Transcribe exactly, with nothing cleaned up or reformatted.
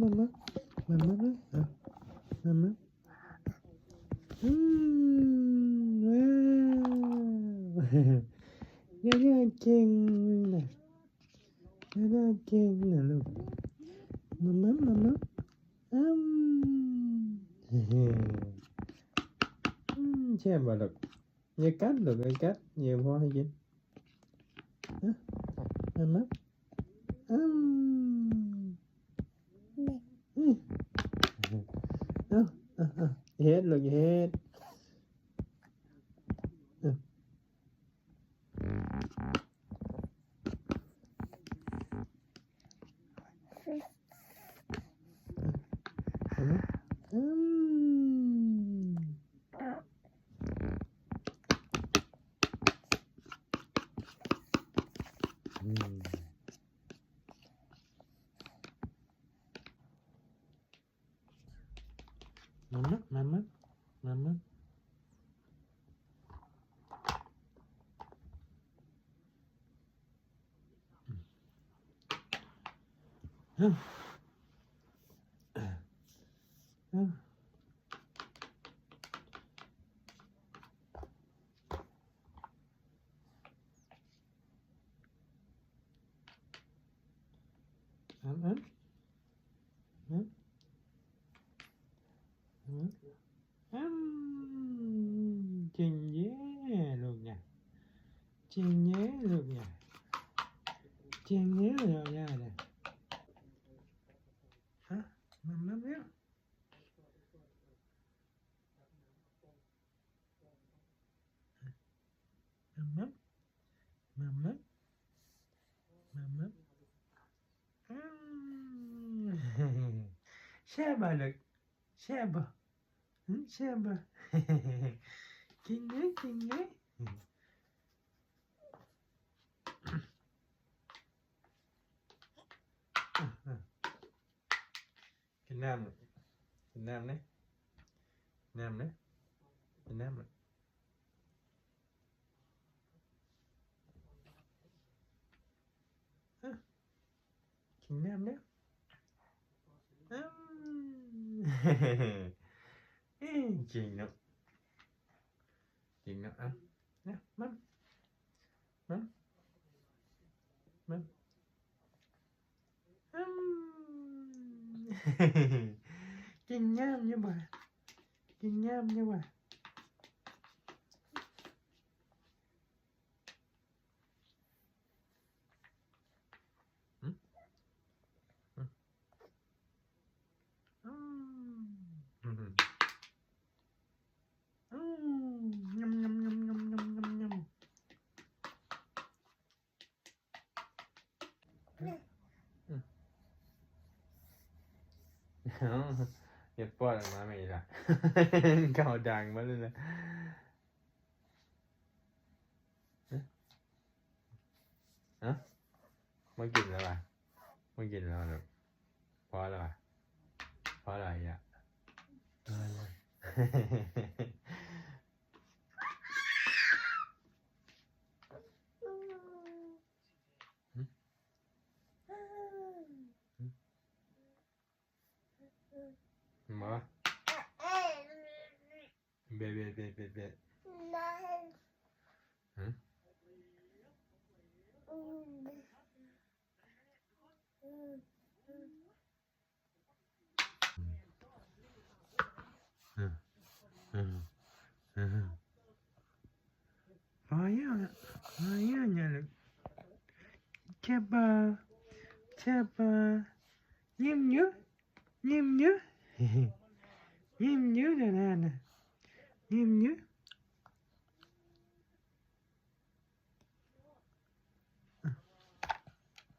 มามามามามาอ่ะมามาอืมว้าวย่าย่าเก่งนะย่าย่าเก่งนะลูกมามามามาอืมอืมแซ่บบ่ลูกอย่ากัดลูกอย่ากัดอย่าพ่อให้กิน เอ้าเอามาอืมอืมเอาเอาเอาเฮ็ดลูกเฮ็ดเอาเอามาอืม อืมมามามามามามาอืมอืมอืม อืมอืมอืมอืมอืมจริงเย่ลูกเนี่ยจริงเย่ลูกเนี่ยจริงเย่ลูกเนี่ยเนี่ยฮะมันมันเนี่ย Mama, mama, mama. อืมแซ่บบ่ลูกแซ่บบ่อืมแซ่บบ่กินเลยกินเลยอ่ะอ่ะ กินน้ำลูกกินน้ำเนี่ยน้ำเนี่ยกินน้ำลูกฮะกินน้ำเนี่ยอืมเอ้ยจริงเนาะจริงเนาะอ่ะเนี่ยมามามา อืมกินน้ำอยู่บ่กินน้ำอยู่บ่อืมอืมอืมอืมยำยำยำยำยำยำยำ เอ้าอย่าป้อนออกมาไม่ละเก่าดังมาเลยนะฮะมากินแล้วอ่ะมากินแล้วลูกพอแล้วอ่ะพอแล้วอ่ะพอแล้วหึ มาเบะเบะเบะเบะเบะหืมอืมอืมอืม Hayır, hayır yani. Çaba, çaba. Yemliyor, yemliyor. Yemliyor da yani. Yemliyor.